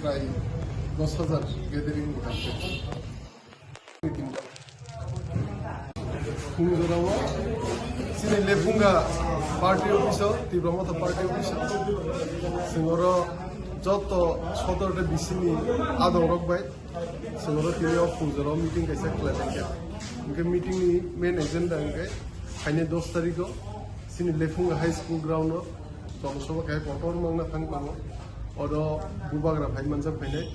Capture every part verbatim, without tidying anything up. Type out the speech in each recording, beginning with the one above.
Prai dos hajar gathering ni target. Phungjorao chini Lephunga party office o, Tipra Motha party office o, chwng oro joto sotoro ta B C ni adongrok bai chwng oro tini o phungjorao meeting kaisa khlai laikha. Hwnkhe meeting ni main agenda hwnkhe phainai dos tarikh o chini Lephunga High School ground o Jonosabha khe kotor mangna thang tongo. Oro bubagra phai manjak phainai.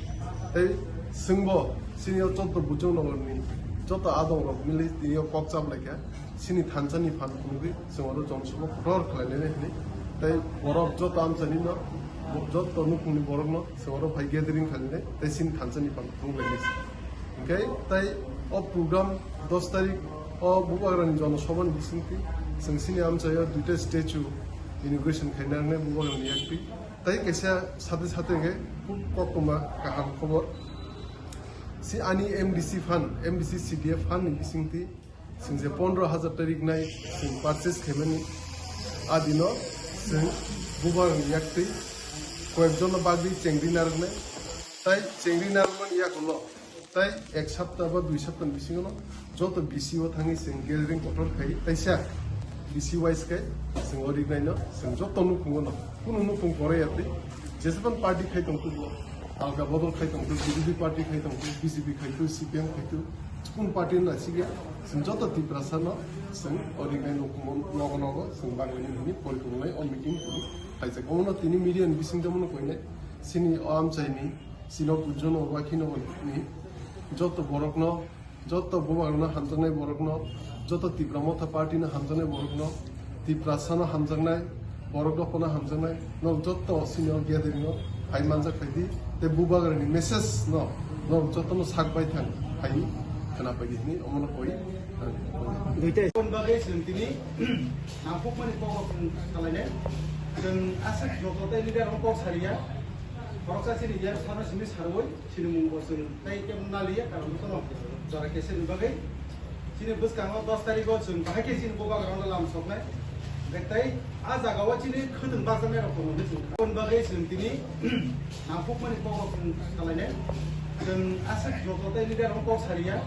Tei chwngbo chini o chotto Bujong Nogorni joto adongrok mili tini o kok chap laikha. Chini thansa ni phan phunugwi chwng oro jonosabha kotor khlai lainai hwnwi. Tei borok joto amchaini no, bo-, joto nukhungni borok no chwng oro phai gathering khlai lainai. Tei chini thansa ni phan phunuk lainai. Hwnkhe tei o program dos tarikh o bubagrani jonosabha ni bisingtwi chwng chini amchaio duita statue inauguration khaina wngnai bubagrani yakti. Tei kaisa sate sate hwnkhe khub koktwma kaham khobor. Si ani M D C fund, M D C C D F fund ni bisingtwi chwng je pondro hajar tarikh nai chwng purchase khaimani a dino chwng bubagrani yakti koyekjonna bagwi chengri narwknai. Tai chengri narwkmani yagulo tai ek sapta ba dui sapta ni bisingo no joto B C o thangwi chwng gathering kotor khai taisa B C wise khai chwng o riknai no chwng joto nukhungo no kunu nukhung pore yatwi jeseban party khai tongtwi bo alka bodol khai tongtwi B J P party khai tongtwi B J P khai twi C P M khai twi kunu party no naisik ya chwng joto Tiprasa no chwng o riknai nukhungo nogo nogo chwng bagwi hwnwi porikhongnai o meeting tini khaijak omono tini media ni bisingtwi omono koinai chini o amchaini Sino Bujong Nogor ba Khino ni joto borokno, joto bubagrano hamjaknai borokno, joto Tipra Motha party no hamjaknai borokno, Tiprasa no hamjaknai, borok dophano hamjaknai, nok joto sini o gathering o phai manjak phaidi, tei bubagrani message no nok joto no sak bai thang phai khwna phaidi hwnwi omono koi. Duita. Kon bagwi chwng tini nangkukmani kok rok chwng salainai. Chwng aswk joto tei leader rok kok sariya. Khoroksa chini yak sano simi sarwi. Sinimung bo chwng tei kebo naliya, karon bono jora keseni bagwi. Chini bwskango dos tarikh o chwng bahai khe chini bubagrano lam soknai. Tei a jaga o chini khwtwng bakjaknai rok tongo hwnwi chwng kha. Aboni bagwi chwng tini nangkukmani kok rok chwng salainai. Chwng aswk joto tei leader rok kok sariya.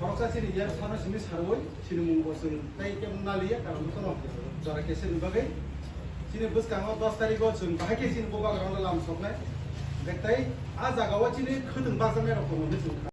Khoroksa chini yak sano simi sarwi. Sinimung bo chwng tei kebo naliya, karon bono jora keseni bagwi. Chini bwskango dos tarikh o chwng bahai khe chini bubagrano lam soknai. Tei a jaga o chini khwtwng bakjaknai rok tongo hwnwi chwng kha.